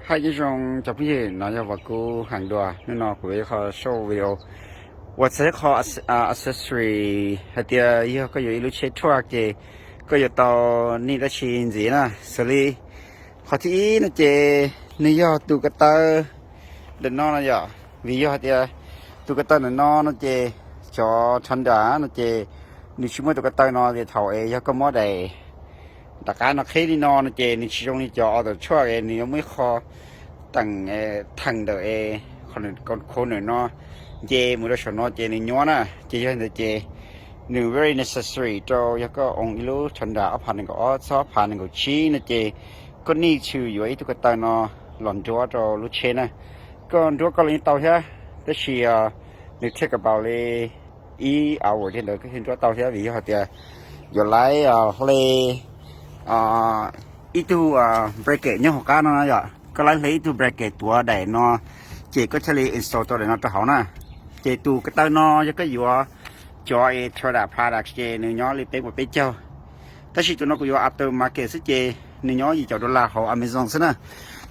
Hais nyob zoo cov phooj ywg, no yog Vam Kub Heev Dua. Hnub no kuv yuav ib qho short video uas txog ib qho accessory hais tias yog koj yuav ib lub tsheb truck ces koj yuav tau nij dab tsi ntxiv na. Xws li qhov thib ib no ces nws yog tus ko taw ntawm no no yom, vim yog hais tias tus ko taw ntawm no no ces cov Honda no ces nws tsis muaj tus ko taw no ces thaum es yog koj muab daim nram qab no qhib li no no ces nws tsis zoo li cov auto truck es nws yuav muaj ib qho teem theem ntawm es corner no nce mus rau saum no ces nws nyuab na. Ces yog ntawd ces nws very necessary rau yog koj own ib lub Honda ob phav nees nkaum ob txog ob phav nees nkaum tsib no ces koj need to yuav ib tug ko taw no los nruab rau lub tsheb na. Koj nruab koj los yeej tau thiab, tab sis nws take about li ib hour tej ntawd koj thiaj nruab tau thiab, vim yog hais tias yuav laib hle ib tug bracket nyob hauv qab no yom. Koj laib hle ib tug bracket tuav daim no ces koj thiaj li install tau daim no rau hauv na. Ces tus ko taw no yog koj yuav cov Toyota products ces nws nyob li peb puas peb caug, tab sis tus no kuv yuav aftermarket xwb ces nws nyob yim caum dollar hauv Amazon xwb na.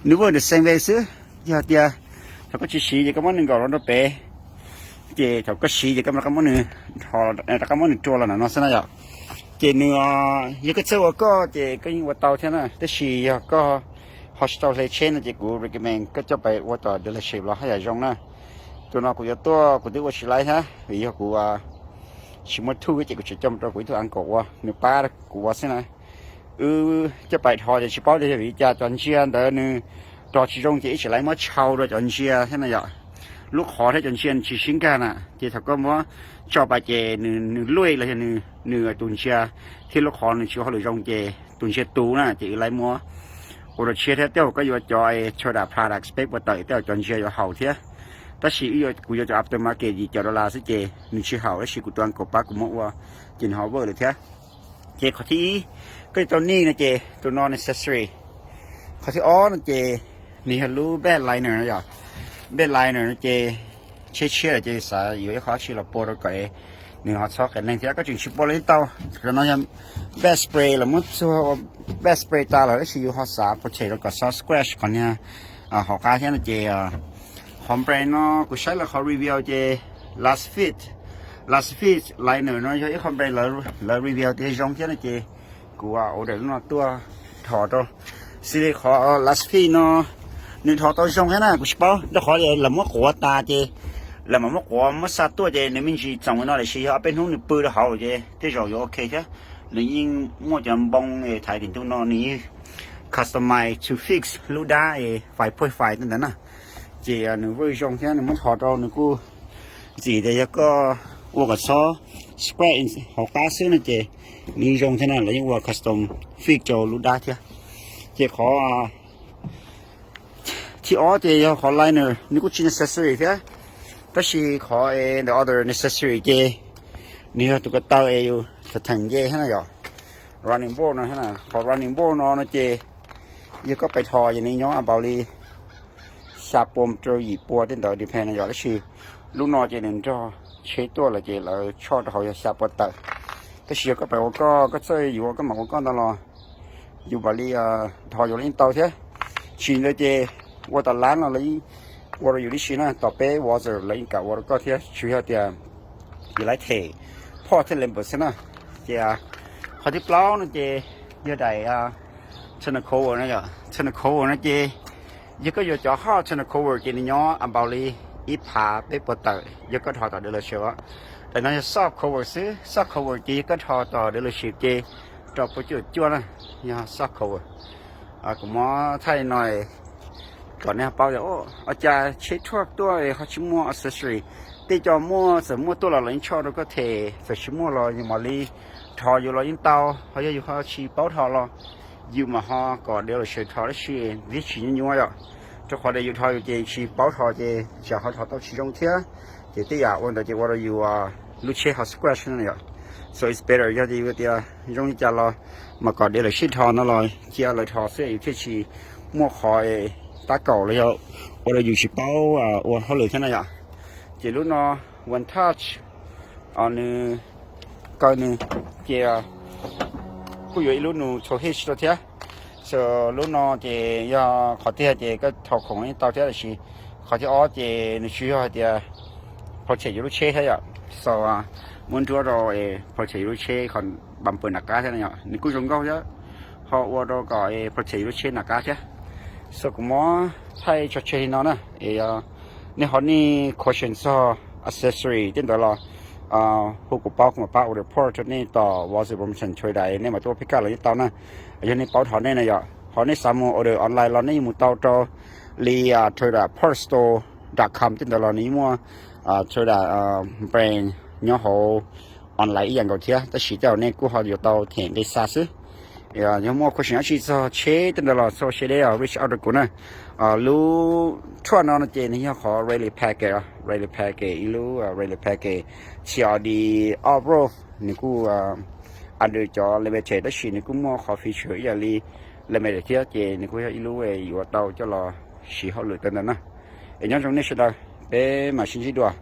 Nws work the same way xwb, yog tias thaum koj tsis siv ces koj muab nws nkaum los rau pem, ces thaum koj siv ces koj rov qab muab nws rho, rov qab muab nws rua los ntawm no xwb na yom. Ces nws, yog koj txawj ua koj ces koj yeej ua tau thiab na, tab sis yog koj ho tsis tau hle tsheb no ces kuv recommend koj coj pais ua tom dealership los haj yam zoo na. Tus no kuv yuav tuaj kuv twb ua tsis laib thiab vim yog kuv tsis muaj thuj ces kuv tseem coj mus rau kuv ib tug uncle ua, nws pab kuv ua xwb na. Wb coj pais dhos ces tsis paub tias yog vim li cas cov ntsia ntawd nws rog tsis zoo ces ib tsis laib muab tshau rau cov ntsia thiab na yom. Lub qhov thiab cov ntsia nws tsis sib nkag na, ces thaum koj muab tso pais ces nws luj los yog nws tus ntsia thiab lub qhov nws tsis ua hauj lwm zoo ces tus ntsia tu na, ces wb laib muab ua rau tshiab thiab. Tej zaum koj yuav cov Toyota product spec puas tawm tej zaum cov ntsia yuav haum thiab, tab sis kuv yuav cov aftermarket yim caum dollar xwb ces nws tsis haum, tab sis kuv tus uncle pab kuv muab ua ces nws ho work lawm thiab. Ces qhov thib ib koj yuav tau nij no ces tus no necessary. Qhov thib ob no ces nws yog lub bed liner no yom. Bed liner no ces tsheb tshiab lawm ces xav yuav ib qho dab tsi los pua rau kom nws ho txhob qias neeg thiab koj tseem tsis pua los yeej tau. Qhov no yog bed spray los muab txuag ua bed spray tas lawm tab sis yus ho xav pua tshem rau kom txhob scratch qhov niag hauv qab thiab no ces qhov brand no kuv saib lawv qhov review ces Last Fit, Last Fit liner no yog ib qho brand lawv review tias zoo thiab no ces kuv order lub no tuaj dhos rau. Xws li qhov Last Fit no nws dhos tau zoo thiab na, kuv tsis paub rau qhov lawv muab quav tas ces lawv mam muab quav muab xa tuaj ces nws me ntsis txoom li no, tiam sis yog ob peb hnub nws pw rau hauv ces tej zaum yuav ok thiab. Nws yeej muaj cov npoo thaiv tim ntug no, nws yeej customize to fix lub dab five point five tej ntawd na. Ces nws very zoo thiab nws muab dhos rau nws kuj ntxim tias yog koj ua kom txhob scratch hauv qab xwb no ces nws zoo thiab na, lawv yeej ua custom fix rau lub dab thiab. Ces qhov thib ob ces yog qhov liner, nws kuj tsis necessary thiab, tab sis qhov the other necessary ces nws yog tus ko taw es yus theem nce thiab na yom. Running board no, qhov running board no no ces yog koj pais dhos ces nws nyob about li xya pua rau yim pua tej ntawd depend no yom, tab sis lub no ces nws nrog tsheb tuaj lawm ces lawv tshoj rau hauv yog xya pua tawm. Tab sis yog koj pais ua koj, koj txawj yuav koj mam ua koj ntawd los yus mam li dhos yuav los yeej tau thiab. Tsis ntawd ces ua tom lab no los yeej ua rau yus tib si na, tom peb Walser lawv yeej kam ua rau koj thiab, tsuas yog tias yus laib them phoj thiab label xwb na. Ces qhov thib plaub no ces yog daim turnover no yom. Turnover no ces yog koj yuav cov hard turnover ces nws nyob about li ib phav peb puas tawm yog koj dhos tom dealership. Daim no yog soft cover xwb, soft cover ces yog koj dhos tom dealership ces rau puas cuaj cuaj na, yog soft cover. Kuv muab thaij no kom nej paub tias ua cas tsheb truck tuaj ho tsis muaj accessory. Tej co muaj, txawm muaj tuaj los lawv yeej tshoj rau koj them, txawm tsis muaj los yus mam li dhos yuav los yeej tau. Ho yog yus ho tsis paub dhos los yus mam ho kom dealership dhos dab tsi, thiab tsis nyuaj nyuaj yom. Rau qhov tias yus dhos yus ces tsis paub dhos ces tsam ho dhos tau tsis zoo thiab, ces tej yam ua ntawd ces ua rau yus lub tsheb ho scratch no yom. So it's better yog tias yus tias zoo li cas los mas kom dealership dhos no los cia lawv dhos xwb, yus thiaj tsis muaj qhov tab kaum los yog ua rau yus tsis paub ua hauj lwm thiab na yom. Ces lub no One Touch, nws kaw nws ces kuj yuav ib lub nws tow hitch rau thiab. So lub no ces yog qhov tiag ces koj thau khoom yeej tau thiab, tab sis qhov thib ob ces nws tsis yog hais tias protect yus lub tsheb thiab yom. So muab nruab rau es protect yus lub tsheb qhov bumper nram qab thiab no yom, nws kuj zoo nkauj thiab, ho ua rau kom protect yus lub tsheb nram qab thiab. So kuv muab thaij tso tseg li no na. Es nej ho nej question txog accessory tej ntawd los hu kuv paub, kuv mam pab order part rau nej tom Walls of Brompton Toyota, nej mam tuaj pick up los yeej tau na. Yog nej paub thov nej na yom, ho nej xav mus order online los nej yeej mus tau rau li Toyota Parts Store dot com tej ntawd los nws yeej muaj Toyota brand nyob hauv online ib yam nkaus thiab, tab sis tej zaum nej kuj ho yuav tau them nqi xa xwb. Yog muaj question dab tsi txog tsheb tej ntawd los txhob siab deb os, reach out rau kuv na. Lub truck no no ces nws yog qhov rally package, rally package ib lub rally package, C R D off-road, nws kuj under cov limited tab sis nws kuj muaj qhov feature ib yam li limited thiab, ces nws kuj yog ib lub yuav tau coj los siv hauj lwm tau ntawd na. Es nyob zoo nej sawv daws, peb mam sib ntsib dua.